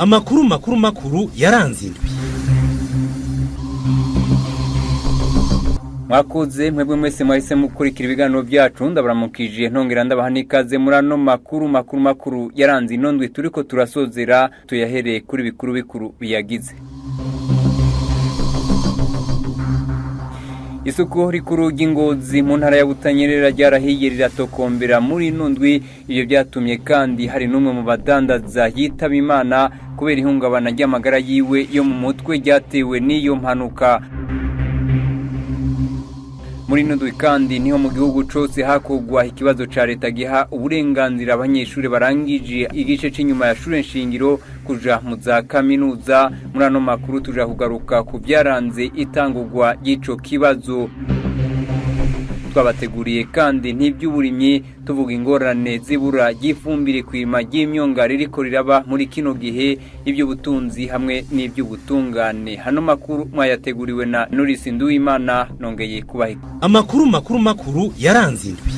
Amakuru makuru makuru yaranze indwi. Mwakoze mwebwe mwese mwahise mukurikira ibiganiro byacu, ndabaramukije ntongera ndabaha n'ikaze muri ano makuru makuru makuru yaranze ino ndwi turiko turasozera, tuyahereye kuri bikuru bikuru biyagize. Isoko rikuru ry'Ingozi mu ntara ya Butanyerera ryarahiye riratokombera muri ino ndwi. Ibyo byatumye kandi hari n'umwe mu badandaza yitaba Imana kubera ihungabana ry'amagara yiwe yo mu mutwe ryatewe n'iyo mpanuka. Muri ino ndwi kandi niho mu gihugu cose hakogwa ikibazo ca leta giha uburenganzira abanyeshuri barangije igice c'inyuma ya shure nshingiro kuja mu za kaminuza. Muri ano makuru tuja kugaruka ku vyaranze itangurwa ry'ico kibazo. Twabateguriye kandi n'ivy'uburimyi, tuvuga ingorane z'ibura ry'ifumbire kwima ry'imyonga ririko riraba muri kino gihe, ivy'ubutunzi hamwe n'ivy'ubutungane. Hano makuru mwayateguriwe na Norris Nduwimana, nongeye kubaha amakuru makuru makuru yaranze indwi.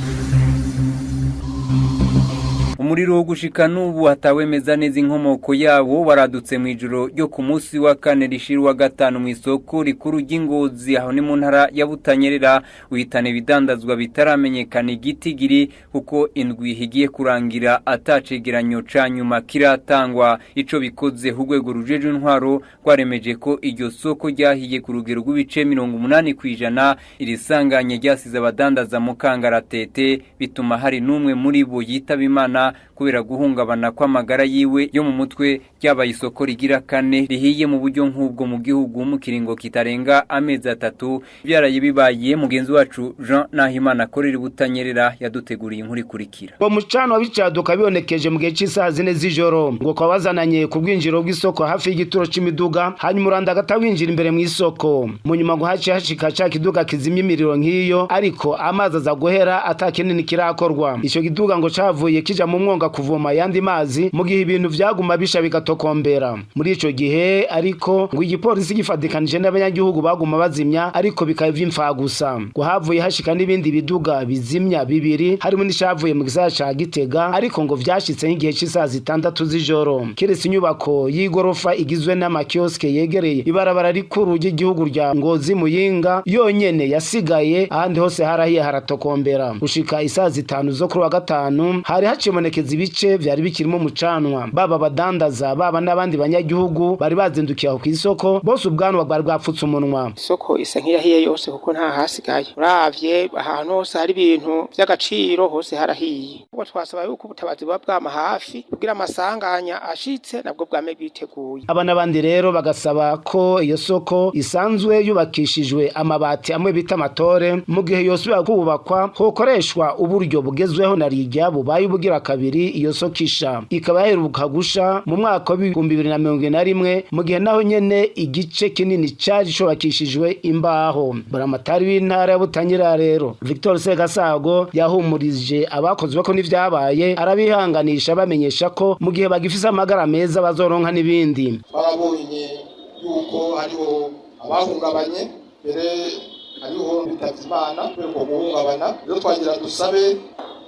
Umuriro wo gushika n'ubu hatawemeza neza inkomoko yawo waradutse mu ijoro ryo ku munsi wa kane rishira wa gatanu mu isoko rikuru ry'Ingozi, aho ni mu ntara ya Butanyerera, uhitana ibidandazwa bitaramenyekana igitigiri kuko indwi igiye kurangira atacegeranyo ca nyuma kiratangwa. Ico bikoze urwego rujejwe intwaro rwaremeje ko iryo soko ryahiye ku rugero rw'ibice 80%. Iri sanganya ryasize abadandaza mu kangaratete, bituma hari n'umwe muri bo yitaba Imana kubera guhungabana kw'amagara yiwe yo mu mutwe. Ryabaye isoko rigira kane rihiye mu buryo nk'ubwo mu gihugu mu kiringo kitarenga amezi 3. Byaraye bibaye. Mugenzi wacu Jean Nahimana akorera Butanyerera yaduteguriye inkuru ikurikira. Uwo mucano w'icaduka bibonekeje mu gihe cy'isaha 4 z'ijoro, ngo kwa bazananye ku bwinjiro bw'isoko hafi y'igituro c'imiduga, hanyuma urandagata winjira imbere mu isoko. Mu nyuma ngo haciye hashika ca kiduga kizimya imiriro nk'iyo, ariko amazi aza guhera ata kinini kirakorwa. Ico kiduga ngo cavuye kija mu mwonga kuvoma yandi mazi mu gihe ibintu vyaguma bisha bigatokombera. Muri ico gihe ariko ngo igipolisi gifatikanije n'abanyagihugu baguma bazimya, ariko bikaba vy'imfagusa. Ngo havuye hashika n'ibindi biduga bizimya bibiri, harimo n'ishavuye mu gisagara ca Gitega, ariko ngo vyashitse nk'igihe c'isaha 6 z'ijoro. Kiretse inyubako y'igorofa igizwe n'amakioske yegereye ibarabara rikuru ry'igihugu rya Ngozi Muyinga yonyene yasigaye, ahandi hose harahiye haratokombera. Gushika isaha 5 zo kuri wa gatanu hari hacibonekeza ibice vyari bikirimo umucanwa, baba badandaza baba n'abandi banyagihugu bari bazindukiye aho kw'isoko, bose ubwanwa bwari bwapfutse umunwa. Isoko isa nk'iyahiye yose kuko nta hasigaye, uravye ahantu hose hari ibintu vy'agaciro hose harahiye. Ubwo twasaba yuko ubutabazi buba bwama hafi kugira amasanganya ashitse nabwo bwame bwiteguye. Aba n'abandi rero bagasaba ko iyo soko isanzwe yubakishijwe amabati amwe bita amatore, mu gihe yosubira kubakwa hokoreshwa uburyo bugezweho na rijya bubaye ubugira kabiri iyo sokisha ikaba yaheruka gusha mu mwaka wa 2021, mu gihe naho nyene igice kinini cari cubakishijwe imbaho. Buramatari w'intara ya Butanyerera rero Victor Segasago yahumurije abakozwe ko n'ivyabaye, arabihanganisha bamenyesha ko mu gihe bagifise amagara meza bazoronka n'ibindi. Barabonye yuko hariho abahungabanye mbere hariho bitavye Imana kubera uko guhungabana. Rero twagira dusabe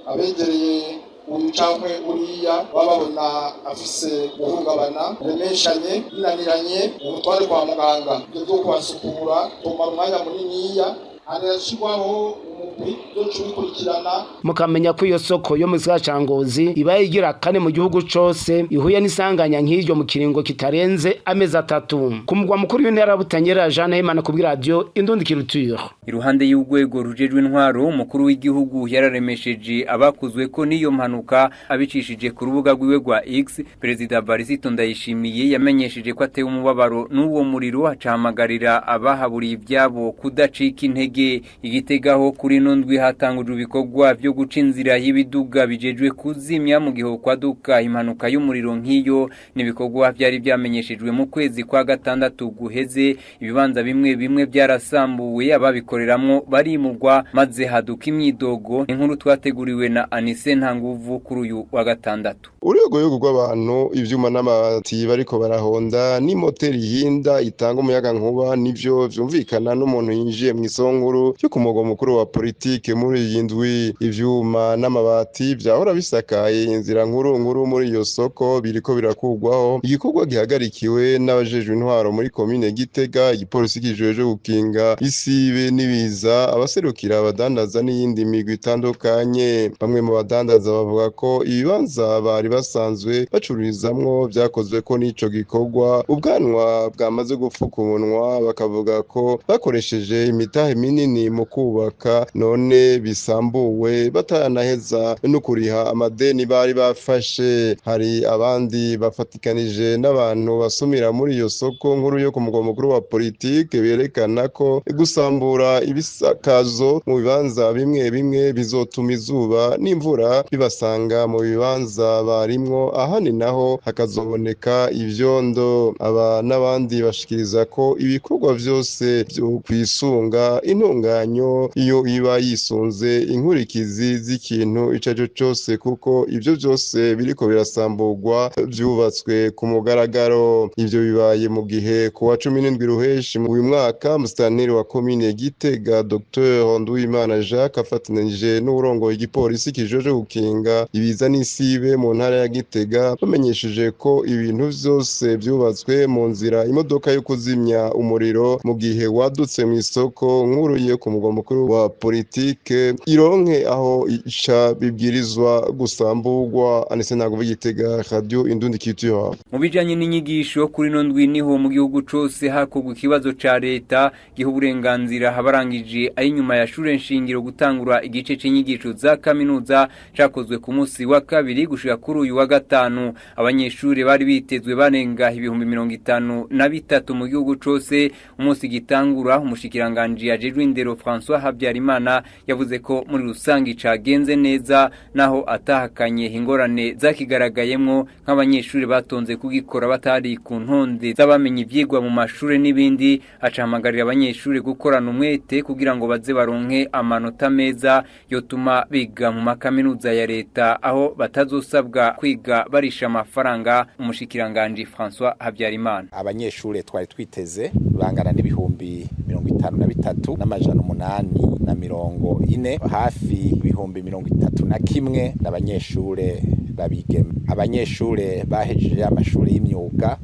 abegereye uyu cankwe uriya bababona afise guhungabana remeshanye binaniranye umutware kwa muganga, ibyo byo kubasukura tumara umwanya muniniya hanashirwaho umugwi yo cubikurikirana. Mukamenya ko iyo soko yo mu gisagara ca Ngozi ibaye igira kane mu gihugu cose ihuye n'isanganya nk'iryo mu kiringo kitarenze amezi 3. Ku mugwa mukuru w'intara ya Butanyerera, Jean Nahimana ku bw'iradiyo Indundikiriture. Iruhande y'urwego rujejwe intwaro, umukuru w'igihugu yararemesheje abakuzwe ko n'iyo mpanuka abicishije ku rubuga rwiwe rwa X. Perezida Varisito Ndayishimiye yamenyesheje ko atewe umubabaro n'uwo muriro, acahamagarira abahaburiye ivyabo kudacika intege. Igitegaho kuri ino ndwi hatangujwe ibikorwa vyo guca inzira y'ibiduga bijejwe kuzimya mu gihe kwaduka impanuka y'umuriro nk'iyo. N'ibikorwa vyari vyamenyeshejwe mu kwezi kwa gatandatu guheze. Ibibanza bimwe bimwe vyarasambuwe, ababikoreramwo barimugwa, maze haduka imyidogo. Inkuru twateguriwe na Anise Ntanguvu kuri uyu wa gatandatu. Uruyogoyogo rw'abantu, ivyuma n'amabati bariko barahonda, n'imoteri hinda itanga umuyaga nkuba, nivyo vyumvikana n'umuntu yinjiye mw'isonguru ryo ku mugwa mukuru wa politiki politike muri iyi ndwi. Ivyuma n'amabati vyahora bisakaye inzira nkuru nkuru muri iyo soko biriko birakugwaho, igikorwa gihagarikiwe n'abajejwe intwaro muri komine Gitega, igipolisi kijejwe gukinga isibe n'ibiza, abaserukira abadandaza n'iyindi migwi itandukanye. Bamwe mu badandaza bavuga ko ibibanza bari basanzwe bacururizamwo vyakozwe ko n'ico gikorwa, ubwanwa bwamaze gupfuka umunwa, bakavuga ko bakoresheje imitahe minini mu kubaka none bisambuwe bataranaheza no kuriha amadeni bari bafashe. Hari abandi bafatikanije n'abantu basumira muri iyo soko nkuru yo ku mugwa mukuru wa politike berekana ko gusambura ibisakazo mu bibanza bimwe bimwe bizotuma izuba n'imvura bibasanga mu bibanza barimwo, ahandi naho hakazoboneka ivyondo. Aba n'abandi bashikiriza ko ibikorwa vyose vyo kwisunga intunganyo iyo iba yisunze inkurikizi z'ikintu ico arico cose, kuko ivyo vyose biriko birasamburwa vyubatswe ku mugaragaro. Ivyo bibaye mu gihe ku wa 17 Ruheshi uyu mwaka musitanteri wa komine Gitega Dr Nduwimana Jacques afatanije n'uwurongoye igipolisi kijejwe gukinga ibiza n'isibe mu ntara ya Gitega bamenyesheje ko ibintu vyose vyubatswe mu nzira imodoka yo kuzimya umuriro mu gihe wadutse mu isoko nkuru yo ku mugwa mukuru wa politike ironke aho ica bibwirizwa gusamburwa. Anise Ntago, Gitega, Radio Indundi Culture. Mu bijanye n'inyigisho, kuri no ndwi niho mu gihugu cose hakorwa ikibazo ca leta giha uburenganzira abarangije ay'inyuma ya shure nshingiro gutangura igice c'inyigisho za kaminuza. Cakozwe ku munsi wa kabiri gushika kuri uyu wa gatanu. Abanyeshuri bari bitezwe barenga 53,000 mu gihugu cose. Umunsi gitangura, umushikiranganji ajejwe indero François Habyarimana yavuze ko muri rusangi cagenze neza, naho atahakanye ingorane zakigaragayemwo, nk'abanyeshuri batonze kugikora batari ku ntonde z'abamenye ivyigwa mu mashure n'ibindi. Acahamagarira abanyeshuri gukorana umwete kugira ngo baze baronke amanota meza yotuma biga mu makaminuza ya leta, aho batazosabwa kwiga barisha amafaranga. Umushikiranganji François Habyarimana. Abanyeshure twari twiteze bangana n'53,840, hafi 31,000 n'abanyeshure babigeme. Abanyeshure bahejeje amashuri y'imyuga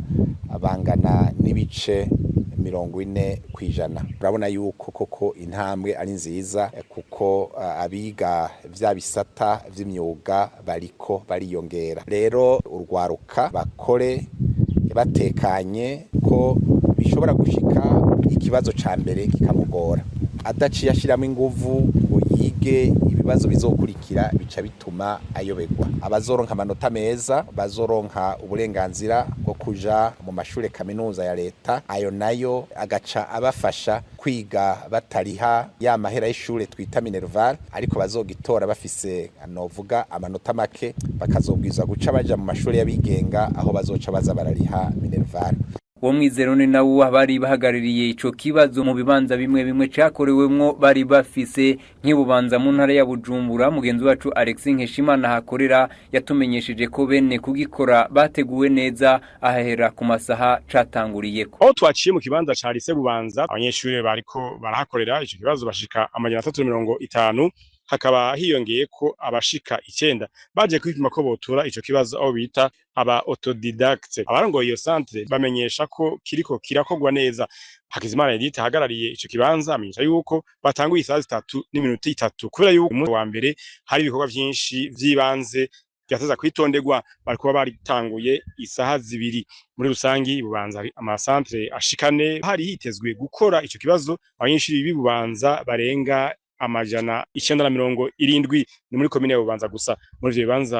bangana n'ibice 40%. Urabona yuko koko intambwe ari nziza, kuko abiga vya bisata vy'imyuga bariko bariyongera. Rero urwaruka bakore batekanye, ko bishobora gushika ikibazo ca mbere kikamugora, adaciye ashiramo inguvu ngo yige ibibazo bizokurikira, bica bituma ayoberwa. Abazoronka amanota meza bazoronka uburenganzira bwo kuja mu mashure kaminuza ya leta, ayo nayo agaca abafasha kwiga batariha ya mahera y'ishure twita minerval. Ariko bazogitora bafise, novuga, amanota make, bakazobwirizwa guca baja mu mashure y'abigenga, aho bazoca baza barariha minerval. Uwo mwizero ni nawo abari bahagarariye ico kibazo mu bibanza bimwe bimwe cakorewemwo bari bafise, nk'ibubanza mu ntara ya Bujumbura. Mugenzi wacu Alex Nkeshimana hakorera yatumenyesheje ko bene kugikora bateguwe neza, ahahera ku masaha catanguriyeko. Aho twaciye mu kibanza ca lycée Bubanza, abanyeshure bariko barahakorera ico kibazo bashika 350, hakaba hiyongeye ko abashika 9 baje kwipima ko botura ico kibazo, aho bita aba autodidacte. Abarongoye iyo centre bamenyesha ko kiriko kirakorwa neza. Hakizimana Edith ahagarariye ico kibanza amenyesha yuko batanguye isaha 3:03, kubera yuko umunsi wa mbere hari ibikorwa vyinshi vy'ibanze vyateza kwitonderwa, barikuba baritanguye isaha 2. Muri rusangi, Bubanza amacentre ashikane hari hitezwe gukora ico kibazo abanyeshuri b'Ibubanza barenga 970, ni muri komine ya Bubanza gusa. Muri ivyo bibanza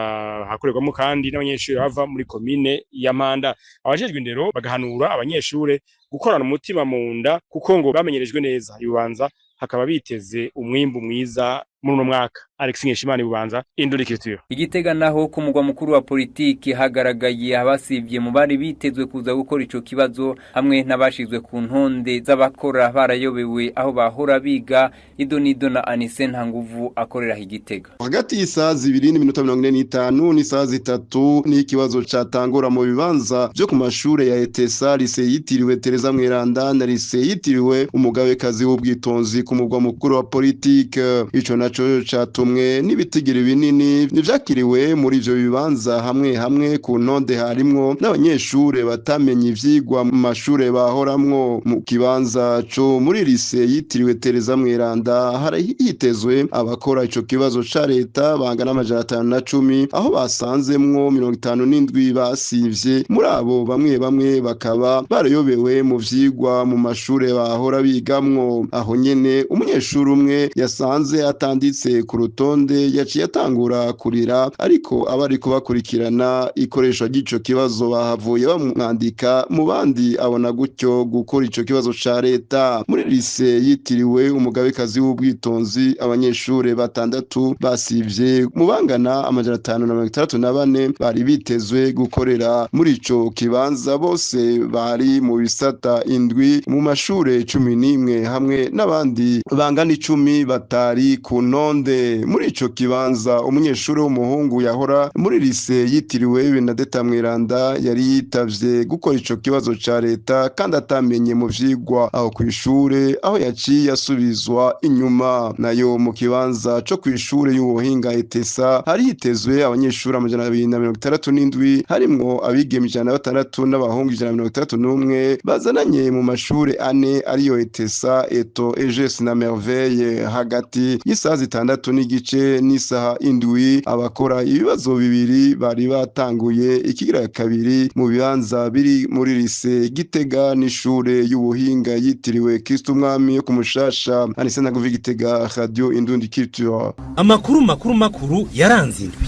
hakorerwamo kandi n'abanyeshuri bava muri komine ya Mpanda. Abajejwe indero bagahanura abanyeshure gukorana umutima mu nda, kuko ngo bamenyerejwe neza. Ibubanza hakaba biteze umwimbu mwiza. Muri uno mwaka, Alex Nkeshimana, Bubanza, Indurikitiro. Igitega naho, ku mugwa mukuru wa politiki, hagaragaye abasivye mu bari bitezwe kuza gukora ico kibazo, hamwe n'abashizwe ku ntonde z'abakora barayobewe aho bahora biga. Idonido na Anise Ntanguvu akorera Igitega. Hagati y'isaha 2:45 n'isaha 3 ni ikibazo catangura mu bibanza vyo ku mashure ya ETSA, lycée yitiriwe Tereza Mweranda na lycée yitiriwe Umugabekazi w'Ubwitonzi ku mugwa mukuru wa politike. Ico naco catumwe n'ibitigiri binini nivyakiriwe muri ivyo bibanza. Hamwe hamwe ku ntonde harimwo n'abanyeshure batamenye ivyigwa mu mashure bahoramwo. Mu kibanza co muri lycée yitiriwe Tereza Mweranda hari hitezwe abakora ico kibazo ca leta bangana 510, aho basanzemwo 57 basivye. Muri abo, bamwe bamwe bakaba barayobewe mu vyigwa mu mashure bahora bigamwo. Aho nyene umunyeshuri umwe yasanze atanditse ku rutonde yaciye atangura kurira, ariko abariko bakurikirana ikoreshwa ry'ico kibazo bahavuye bamwandika mu bandi, abona gutyo gukora ico kibazo ca leta. Muri lycée yitiriwe Umugabekazi w'Ubwitonzi, abanyeshure batandatu basivye mu bangana 564 bari bitezwe gukorera muri ico kibanza. Bose bari mu bisata indwi mu mashure 11, hamwe n'abandi bangana 10 batari ku ntonde. Muri ico kibanza, umunyeshuri w'umuhungu yahora muri lycée yitiriwe Benedetta Mweranda yari yitavye gukora ico kibazo ca leta kandi atamenye mu vyigwa aho kw'ishure, aho yaciye asubizwa inyuma. Nayo mu kibanza co kw'ishure y'ubuhinga ETSA hari hitezwe abanyeshuri 267, harimwo abigeme 106 n'abahungu 161, bazananye mu mashure ane ariyo ETSA, ETO, EGS na Merveille. Hagati y'isaha 6:30 n'isaha 7, abakora ibibazo bibiri bari batanguye ikigira kabiri mu bibanza biri muri lycée Gitega n'ishure y'ubuhinga yitiriwe Kristo Umwami yo kumushasha. Anise Naguvi, Gitega, Radio Indundi Culture. Amakuru makuru makuru yaranze indwi.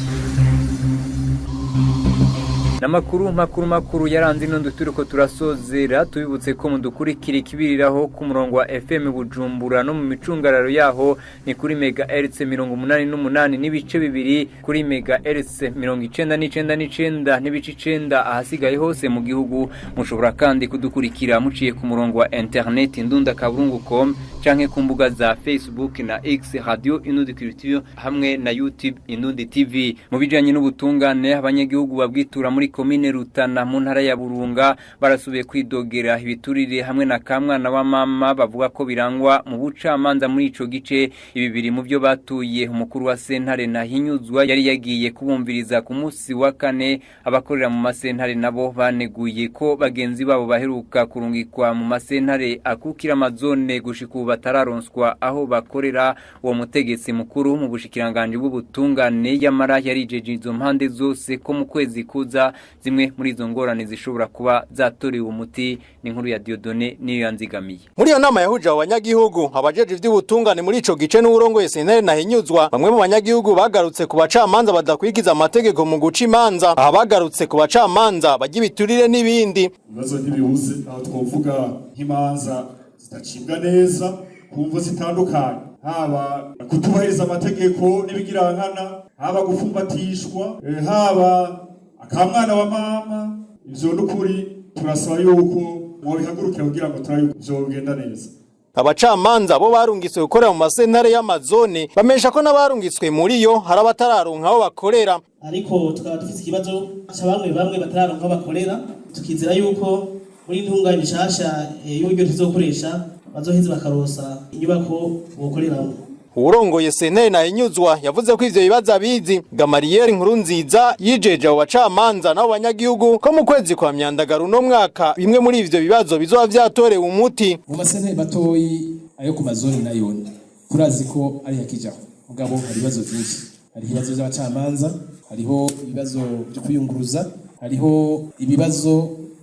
Namakuru makuru makuru yaranze ino turiko turasozera. Tubibutse ko mudukurikira ikibiriraho ku murongo wa FM Bujumbura no mu micungararo yaho, ni kuri mega hertz 88.2, kuri mega hertz 99.9 ahasigaye hose mu gihugu. Mushobora kandi kudukurikira muciye ku murongo wa internet indunda.com, canke ku mbuga za Facebook na X, Radio Indundi Culture, hamwe na YouTube Indundi TV. Mu bijanye n'ubutungane, abanyagihugu babwitura muri komine Rutana mu ntara ya Burunga barasubiye kwidogera ibiturire hamwe na kamwana wa mama bavuga ko birangwa mu bucamanza muri ico gice. Ibi biri mu byo batuye umukuru wa sentare Ntahinyuzwa yari yagiye kubumviriza ku munsi wa kane. Abakorera mu masentare nabo baneguye ko bagenzi babo baheruka kurungikwa mu masentare akukira amazone gushika ubu batararonswa aho bakorera. Uwo mutegetsi mukuru mu bushikiranganje bw'ubutungane yamara yarijeje izo mpande zose ko mu kwezi kuza zimwe muri izo ngorane zishobora kuba zatorewe umuti. Ni inkuru ya Dieudonné niyo yanzigamiye. Muri iyo nama yahuje abo banyagihugu, abajeje ivy'ubutungane muri ico gice n'uwurongoye sentare Ntahinyuzwa, bamwe mu banyagihugu bagarutse ku bacamanza badakwikiza amategeko mu guca imanza. Aha bagarutse ku bacamanza barya ibiturire n'ibindi. Ibibazo ntibibuze. Aho twovuga nk'imanza zidacibwa neza ku mvo zitandukanye, haba kutubahiriza amategeko n'ibigirankana, haba gufumbatishwa, haba akamwana wa mama. Ivyo n'ukuri turasaba yuko mwobihagurukira kugira ngo turabe yuko vyogenda neza. Abacamanza bo barungitswe gukorera mu masentare y'amazone bamesha ko n'abarungitswe muri yo hari abatararonka aho bakorera. Ariko tukaba dufite ikibazo ca bamwe bamwe batararonka aho bakorera. Tukizera yuko muri ntunganya nshasha y'uburyo tuzokoresha bazoheza bakarosa inyubako bokoreramwo. Uwurongoye sentare Ntahinyuzwa yavuze ko ivyo bibazo abizi. Gamariyeri Nkuru Nziza yijeje abo bacamanza n'abo banyagihugu ko mu kwezi kwa Myandagaro uno mwaka bimwe muri ivyo bibazo bizoba vyatorewe umuti. Mu masentare matoyi ayo ku mazone nayone turazi ko ari hakijaho, mugabo hari ibibazo vyinshi. Hariho ibibazo vy'abacamanza, hariho ibibazo vyo kwiyunguruza, hariho ibibazo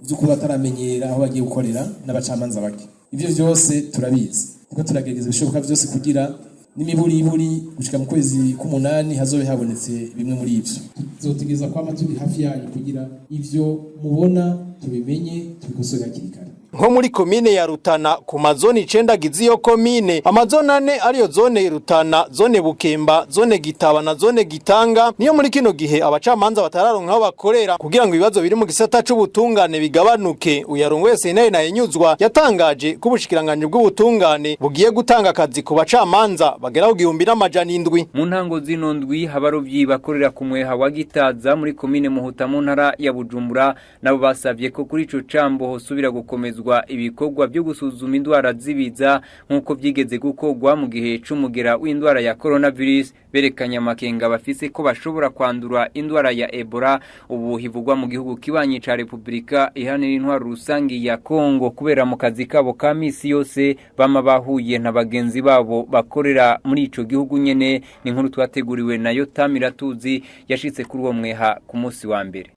vyo kuba bataramenyera aho bagiye gukorera n'abacamanza bake. Ivyo vyose turabizi, kuko turagerageza ibishoboka vyose kugira n'imiburiburi gushika mu kwezi k'umunani hazobe habonetse bimwe muri ivyo. Tuzotegereza kwama turi hafi yanyu kugira ivyo mubona tubimenye, tubikosore hakiri kare. Nko muri komine ya Rutana, ku mazone 9 agize iyo komine, amazone 4 ariyo zone Rutana, zone Bukemba, zone Gitaba na zone Gitanga niyo muri kino gihe abacamanza batararonka aho bakorera. Kugira ngo ibibazo biri mu gisata c'ubutungane bigabanuke, uyarongoye sentare Ntahinyuzwa yatangaje ko ubushikiranganji bw'ubutungane bugiye gutanga akazi ku bacamanza bagera ku 1700. Mu ntango zino ndwi, abarovyi bakorera ku mweha wa Gitaza muri komine Muhuta mu ntara ya Bujumbura nabo basavye ko kuri ico cambo hosubira gukomezwa ibikorwa byo gusuzuma indwara z'ibiza nk'uko vyigeze gukorwa mu gihe c'umugera w'indwara ya coronavirus. Berekanye amakenga bafise ko bashobora kwandura indwara ya Ebola ubu hivugwa mu gihugu kibanyi ca Republika Iharanira Intwaro Rusangi ya Kongo, kubera mu kazi kabo ka misi yose bama bahuye na bagenzi babo bakorera muri ico gihugu nyene. Ni inkuru twateguriwe na Yotamira Tuzi yashitse kuri uwo mweha ku munsi wa mbere.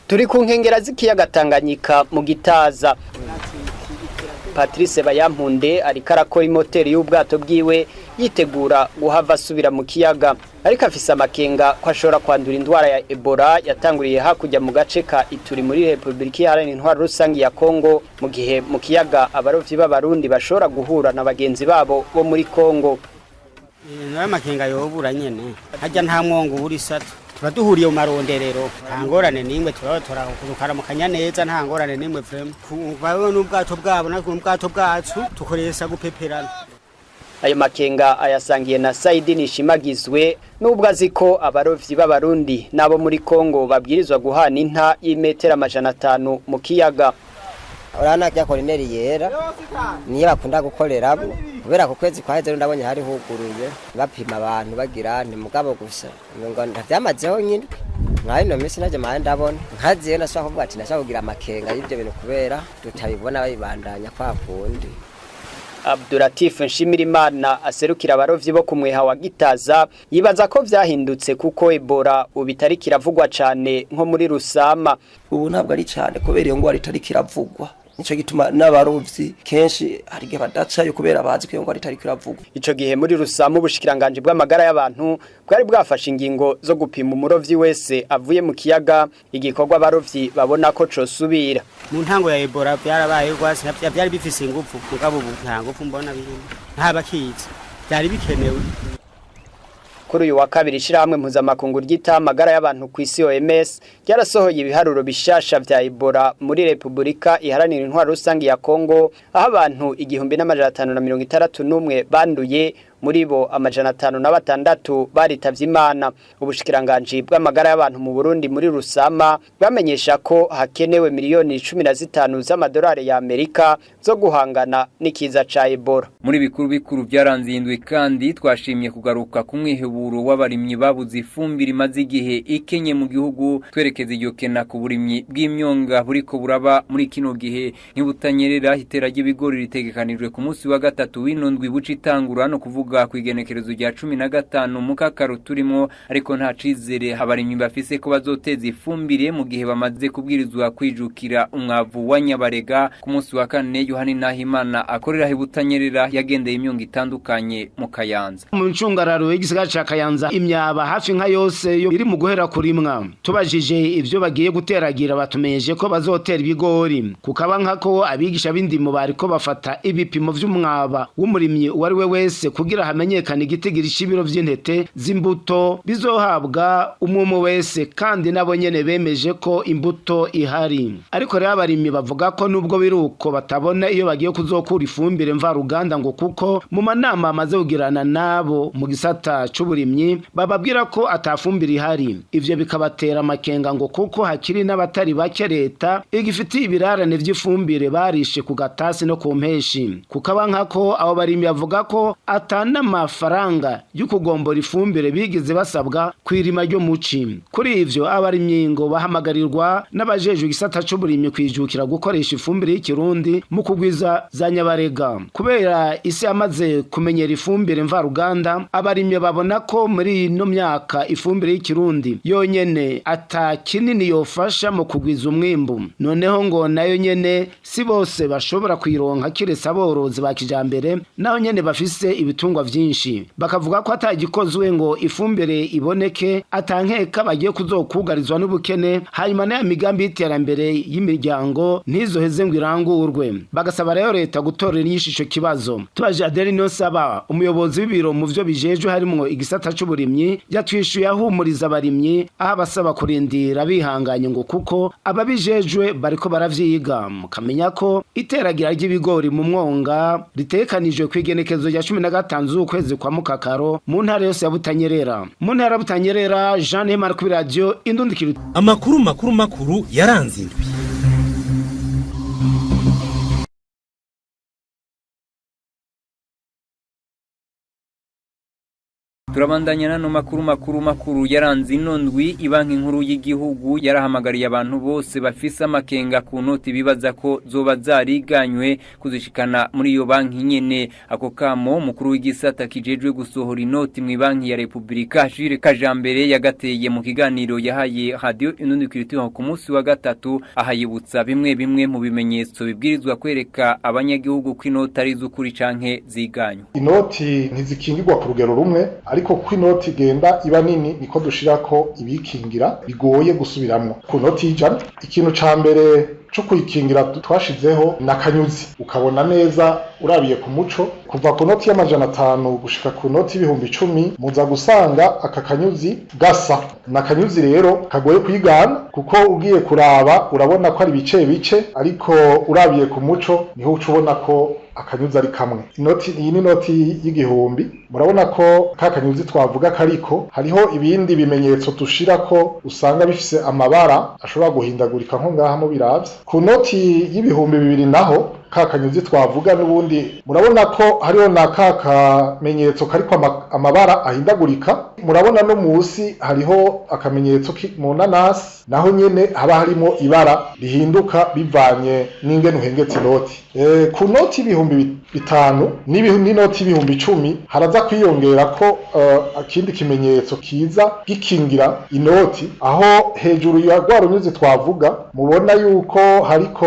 Turi ku nkengera z'ikiyaga Tanganyika mu Gitaza. Patrice Bayampunde ariko arakora imoteri y'ubwato bwiwe, yitegura guhava asubira mu kiyaga, ariko afise amakenga ko ashobora kwandura indwara ya Ebola yatanguriye hakurya mu gace ka Ituri muri Republika Iharanira Intwaro Rusangi ya Kongo, mu gihe mu kiyaga abarovyi b'Abarundi bashobora guhura na bagenzi babo bo muri Kongo. Nayo amakenga yobura nyene, harya nta mwongo ubura isatu, tuba duhuriye mu maronderero, nta ngorane n'imwe, turaba tukaramukanya neza, nta ngorane n'imwe vraiment. Bawe n'ubwato bwabo, natwe n'ubwato bwacu, tukoresha gupeperana. Ayo makenga ayasangiye na Saidi Nishimagizwe, nubwo azi ko abarovyi b'Abarundi n'abo muri Kongo babwirizwa guhana inta y'imetero 500 mu kiyaga. Urabona rya korineri yera niyo bakunda gukoreramo, kubera ku kwezi kwaheze rero ndabonye hari huguruye, bapima abantu bagira nti mugabo gusa ngo ntavyamazeho nyine. Nka ino minsi naje maye ndabona nkaziyo, nashaka kuvuga ati nashaka kugira amakenga y'ivyo bintu kubera tutabibona babibandanya kwa kundi. Abdulatif Nshimirimana aserukira abarovyi bo ku mweha wa Gitaza yibaza ko vyahindutse kuko Ebola ubu itari kiravugwa cane nko muri Rusama. Ubu ntabwo ari cyane kubera iyo ngwara itari kiravugwa, nico gituma n'abarovyi kenshi hari igihe badacayo kubera bazi ko iyo ngwara itari kiravugwa. Ico gihe muri Rusama ubushikiranganji bw'amagara y'abantu bwari bwafashe ingingo zo gupima umurovyi wese avuye mu kiyaga, igikorwa abarovyi babona ko cosubira. Mu ntango ya Ebola byarabaye rwose, byari bifise ingufu, mugabo ubu nta ngufu mbona birimo, nta bakizi, byari bikenewe. Kuri uyu wa kabiri, ishirahamwe mpuzamakungu ryita amagara y'abantu ku isi OMS ryarasohoye ibiharuro bishasha vya Ebola muri Republika Iharanira Intwaro Rusangi ya Kongo, aho abantu 1561 banduye, muri bo 506 baritavye Imana. Ubushikiranganji bw'amagara y'abantu mu Burundi muri Rusama bwamenyesha ko hakenewe miliyoni 15 z'amadolari ya Amerika zo guhangana n'ikiza ca Ebola. Muri bikuru bikuru byaranze indwi kandi, twashimye kugaruka ku mwiheburo w'abarimyi babuze ifumbire imaze igihe ikenye mu gihugu, twerekeza iryo kena ku burimyi bw'imyonga buriko buraba muri kino gihe. Nk'ibutanyerera, itera ry'ibigori ritegekanijwe ku munsi wa gatatu w'ino ndwi buca itangura, no kuvuga ku igenekerezo rya 15 mukakaro turimo, ariko nta cizere abarimyi bafise ko bazoteza ifumbire mu gihe bamaze kubwirizwa kwijukira umwavu wa nyabarega. Ku munsi wa kane, Yohani Nahimana akorera ibutanyerera yagendeye imyonga itandukanye mu Kayanza. Mu ncungararo y'igisagara ca Kayanza, imyaba hafi nka yose yo iri mu guhera kurimwa. Tubajije ivyo bagiye guteragira, batumenyesheje ko bazotera ibigori. Kukaba nkako abigisha b'indimo bariko bafata ibipimo vy'umwaba w'umurimyi uwo ari we wese kugira hamenyekane igitigiri c'ibiro vy'intete z'imbuto bizohabwa umwe wese, kandi nabo nyene bemeje ko imbuto ihari. Ariko rero abarimyi bavuga ko nubwo biruko batabona iyo bagiye kuzokura ifumbire mvaruganda, ngo kuko mu manama amaze kugirana nabo mu gisata c'uburimyi bababwira ko atafumbire ihari. Ivyo bikabatera amakenga, ngo kuko hakiri n'abatari bake leta igifitiye ibirarane vy'ifumbire barishe ku gatasi no ku mpeshi. Kukaba nkako abo barimyi bavuga ko ata n'amafaranga yo kugombora ifumbire bigeze basabwa kw'irima ryo muci. Kuri ivyo, abarimyi ngo bahamagarirwa n'abajejwe igisata c'uburimyi kwijukira gukoresha ifumbire y'ikirundi mu kugwiza za nyabarega. Kubera isi yamaze kumenyera ifumbire mvaruganda, abarimyi babona ko muri ino myaka ifumbire y'ikirundi yonyene ata kinini yofasha mu kugwiza umwimbu. Noneho ngo nayo nyene si bose bashobora kuyironka, kiretse aborozi ba kijambere, naho nyene bafise ibitungwa. ibitungwa vyinshi. Bakavuga ko atagikozwe ngo ifumbire iboneke, atankeka bagiye kuzokugarizwa n'ubukene, hanyuma n'aya migambi y'iterambere y'imiryango ntizoheze ngo irangurwe. Bagasaba rero leta gutorera inyishu ico kibazo. Tubaje Adeli Niyonsaba, umuyobozi w'ibiro mu vyo bijejwe harimwo igisata c'uburimyi, yatwishuye ahumuriza abarimyi, aho abasaba kurindira bihanganye ngo kuko ababijejwe bariko baravyiga. Mukamenya ko iteragira ry'ibigori mu mwonga ritekanijwe kw'igenekezo rya 15 z'ukwezi kwa Mukakaro mu ntara yose ya Butanyerera. Mu ntara ya Butanyerera, Jean Neymar kuri radio Indundikiro. Amakuru makuru makuru yaranze indwi. Turabandanya nano makuru makuru makuru yaranze ino ndwi. Ibanki nkuru y'igihugu yarahamagariye abantu bose bafise amakenga ku noti bibaza ko zoba zariganywe kuzishikana muri iyo banki nyene. Ako kamo mukuru w'igisata kijejwe gusohora inoti mu banki ya Republika Jules Kajambere yagateye mu kiganiro yahaye Radio Inundi Culture ku munsi wa gatatu, ahayibutsa bimwe bimwe mu bimenyetso bibwirizwa kwereka abanyagihugu ko inoti ari iz'ukuri canke ziganywe. Inoti ntizikingirwa ku rugero rumwe, ariko ko inoti igenda iba nini niko dushirako ibikingira bigoye gusubiramwo. Ku noti y'ijana, ikintu ca mbere co kuyikingira twashizeho na kanyuzi, ukabona neza urabiye ku muco. Kuva ku noti y'500 gushika ku noti y'10,000 muza gusanga aka kanyuzi gasa na kanyuzi rero kagoye kuyigana, kuko ugiye kuraba urabona ko ari bice bice, ariko urabiye ku muco niho uca ubona ko akanyuzi ari kamwe. Inoti iyi ni inoti y'1000, murabona ko ka kanyuzi twavuga kariko hariho ibindi bimenyetso dushirako usanga bifise amabara ashobora guhindagurika nko ngaha mu biravye. Ku noti y'2000 naho ka kanyuzi twavuga n'ubundi murabona ko hariho na ka kamenyetso kariko amabara ahindagurika. Murabona no musi hariho akamenyetso mu nanasi, naho nyene haba harimo ibara rihinduka bivanye n'ingene uhengetse inoti. Ku noti 5000 n'inoti 10,000 haraza kwiyongera ko akindi kimenyetso kiza gikingira inoti, aho hejuru ya rwa runyuzi twavuga mubona yuko hariko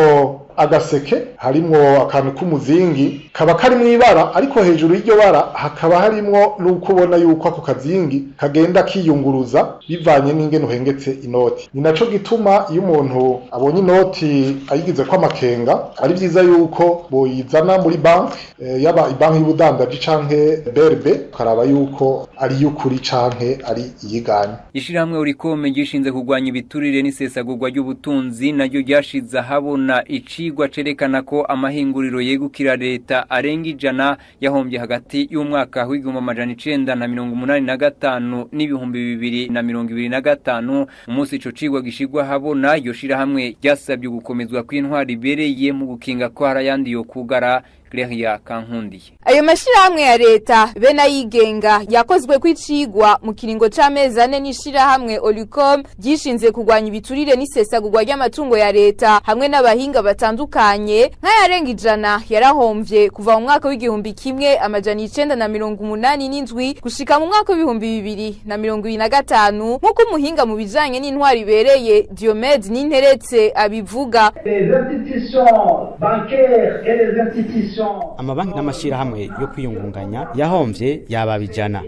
agaseke harimwo akantu k'umuzingi kaba karimwo ibara, ariko hejuru y'iryo bara hakaba harimwo nuko ubona yuko ako kazingi kagenda kiyunguruza bivanye n'ingene uhengetse inoti. Ni naco gituma iyo umuntu abonye inoti ayigize ko amakenga, ari vyiza yuko boyizana muri banki, yaba ibanki y'ubudandaji canke BRB, ukaraba yuko ari y'ukuri canke ari iyiganye. Ishirahamwe Urikome gishinze kurwanya ibiturire n'isesagurwa ry'ubutunzi naryo ryashize ahabona icigwa cerekana ko amahinguriro yegukira leta arenga 100 yahombye hagati y'umwaka w'1985 n'ibihumbi 2025. Umunsi ico cigwa gishigwa habona, iryo shirahamwe ryasabye gukomezwa kw'intwari ibereye mu gukinga ko hari ayandi yo kugara. Claria Kankundiye. Ayo mashirahamwe ya leta be n'ayigenga yakozwe kw'icigwa mu kiringo c'amezi 4 n'ishirahamwe Olicom ryishinze kurwanya ibiturire n'isesagurwa ry'amatungo ya leta hamwe n'abahinga batandukanye, nk'ayarenga 100 yarahomvye kuva mu mwaka w'1987 gushika mu mwaka w'2025, nk'uko umuhinga mu bijanye n'intwari ibereye Diomede Ninteretse abivuga. Les institutions bancaires et les institutions Amabanki n'amashirahamwe yo kwiyungunganya yahomvye yababa 100.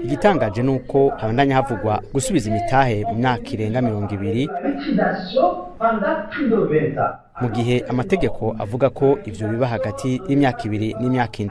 Igitangaje nuko habandanya havugwa gusubiza imitahe mu myaka irenga 20, mu gihe amategeko avuga ko ivyo biba hagati y'imyaka 2 n'imyaka 7.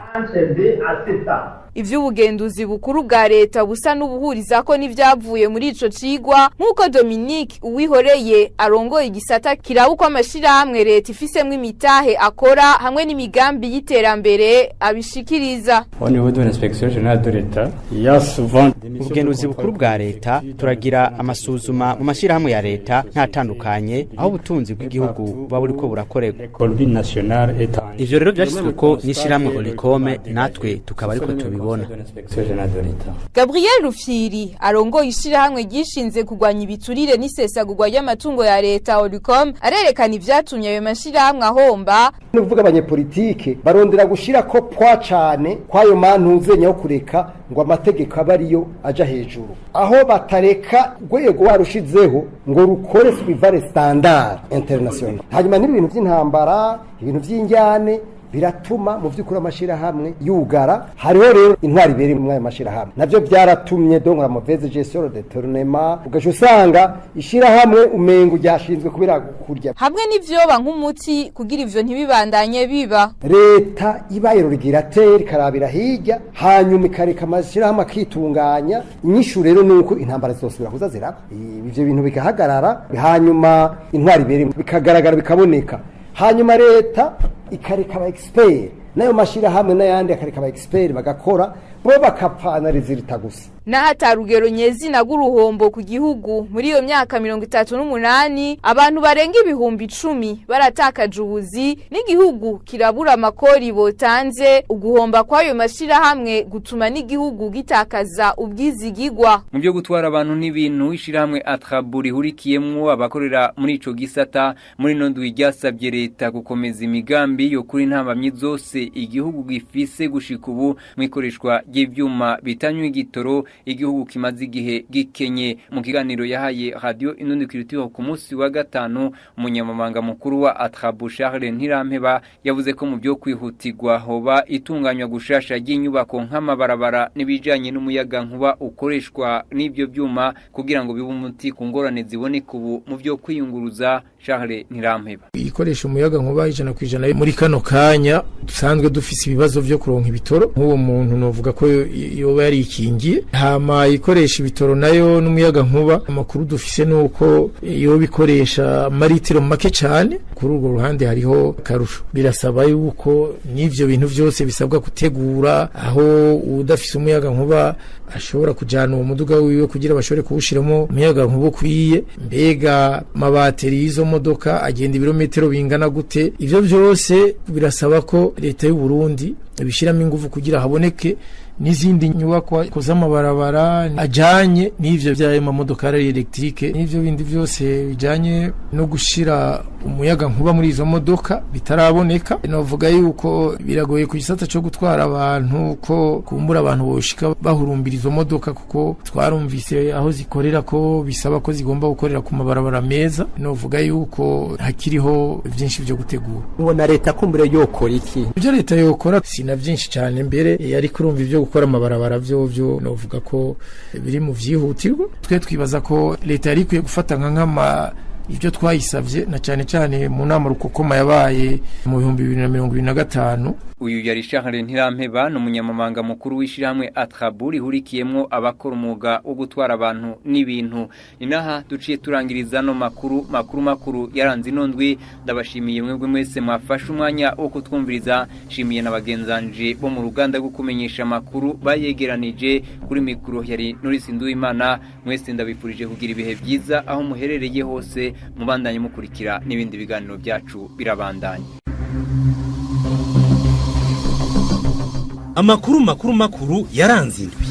Ivy'ubugenduzi bukuru bwa leta busa n'ubuhuriza ko n'ivyavuye muri ico cigwa, nk'uko Dominique Uwihoreye arongoye igisata kiraba uko amashirahamwe leta ifisemwo imitahe akora hamwe n'imigambi y'iterambere abishikiriza. Au niveau de l'inspection générale de l'État, il y a souvent Ubugenduzi bukuru bwa leta turagira amasuzuma mu mashirahamwe ya leta ntatandukanye aho ubutunzi bw'igihugu buba buriko burakorerwa. L'économie nationale est en Ivyo rero vyashyizwe ko n'ishirahamwe Olicome, natwe tukaba ariko tubibona. L'inspection générale de l'État. Gabriel Rufyiri arongoye ishirahamwe ryishinze kurwanya ibiturire n'isesagurwa ry'amatungo ya leta Olicom arerekana ivyatumye ayo mashirahamwe ahomba. Ni ukuvuga abanyepolitike barondera gushira ko pwa cane kwayo mantuzenya yo kureka ngo amategeko abe ariyo aja hejuru, aho batareka urwego warushizeho ngo rukore suivant standard international. Hanyuma n'ibintu by'intambara, ibintu by'injyane Biratuma mu by'ukuri amashirahamwe yugara. Hariho rero intwari ibereye muri ayo mashirahamwe, navyo byaratumye donc la mauvaise gestion de tournement, ugaca usanga ishirahamwe umengo ryashinzwe kubera kurya. Hamwe n'ivyoba nk'umuti kugira ivyo ntibibandanye biba. Leta ibaye rugirateur ikarabira hirya, hanyuma ikareka amashirahamwe akitunganya. Inyishu rero nuko intambara zosubira kuza ziraba, ivyo bintu bigahagarara, hanyuma intwari ibereye bikagaragara bikaboneka, hanyuma leta ikareka aba expert n'ayo mashirahamwe n'ayandi akareka aba expert bagakora, bo bakapfana résultat gusa. N'ahatarugero nyezina rw'uruhombo ku gihugu muri iyo myaka 38, abantu barenga 10,000 baratakaje ubuzi n'igihugu kirabura amakori botanze. Uguhomba kw'ayo mashirahamwe gutuma n'igihugu gitakaza ubwizigigwa. Mu byo gutwara abantu n'ibintu, ishirahamwe Atrabu rihurikiyemwo abakorera muri ico gisata muri ino ndwi ryasabye leta gukomeza imigambi yo kuri ntambamyi zose igihugu gifise gushika ubu mu ikoreshwa ry'ivyuma bitanywa igitoro igihugu kimaze igihe gikenye. Mu kiganiro yahaye Radio Inundi Culture ku munsi wa gatanu, umunyamabanga mukuru wa Atrabu Charles Ntirampeba yavuze ko mu byo kwihutirwa hoba itunganywa gushasha ry'inyubako nk'amabarabara n'ibijanye n'umuyaga nkuba ukoreshwa n'ibyo byuma kugira ngo bibe umuti ku ngorane ziboneka ubu mu byo kwiyunguruza. Charles Ntirampeba: Ikoresha umuyaga nkuba 100% muri kano kanya dusanzwe dufise ibibazo vyo kuronka ibitoro, nk'uwo muntu novuga ko yoba yarikingiye. Hama ikoresha ibitoro nayo n'umuyaga nkuba, amakuru dufise nuko yoba ikoresha maritiro make cyane. Kuri urwo ruhande hariho karusho. Birasaba yuko n'ivyo bintu vyose bisabwa gutegura aho udafise umuyaga nkuba ashobora kujana uwo muduga wiwe kugira bashobore kuwushiramo umuyaga nkuba ukwiye. Mbega amabateri y'izo modoka agenda ibirometero bingana gute? Ivyo vyose birasaba ko leta y'u Burundi ibishiramo ingufu kugira haboneke n'izindi nyubakwa z'amabarabara ajanye n'ivyo vy'ayo mamodoka ari électrique, n'ivyo bindi vyose bijanye no gushira umuyaga nkuba muri izo modoka bitaraboneka. Novuga yuko biragoye ku gisata cyo gutwara abantu ko kumbura abantu boshika bahurumbira izo modoka, kuko twarumvise aho zikorera ko bisaba ko zigomba gukorera ku mabarabara meza. Novuga yuko hakiriho vyinshi vyo gutegura. Ubona leta kumbure yokora iki? Ibyo leta yokora sina byinshi cyane mbere, ariko urumva ibyo gukora amabarabara byo novuga ko biri mu vyihutirwa. Twe twibaza ko leta yari ikwiye gufata nka nkama ibyo twayisavye, na cyane cyane mu nama rukokoma yabaye mu 2025. Uyu yari Charles Ntirampeba, ni umunyamabanga mukuru w'ishirahamwe Atrabu rihurikiyemwo abakora umwuga wo gutwara abantu n'ibintu. Ni naha duciye turangiriza no makuru makuru makuru yaranze ino ndwi. Ndabashimiye mwebwe mwese mwafashe umwanya wo kutwumviriza. Shimiye na bagenzanje bo mu ruganda rwo kumenyesha amakuru bayegeranije. Kuri mikro yari Norisi Nduwimana. Mwese ndabifurije kugira ibihe byiza aho muherereye hose, mubandanye mukurikira n'ibindi biganiro byacu birabandanya. Amakuru makuru makuru yaranze indwi.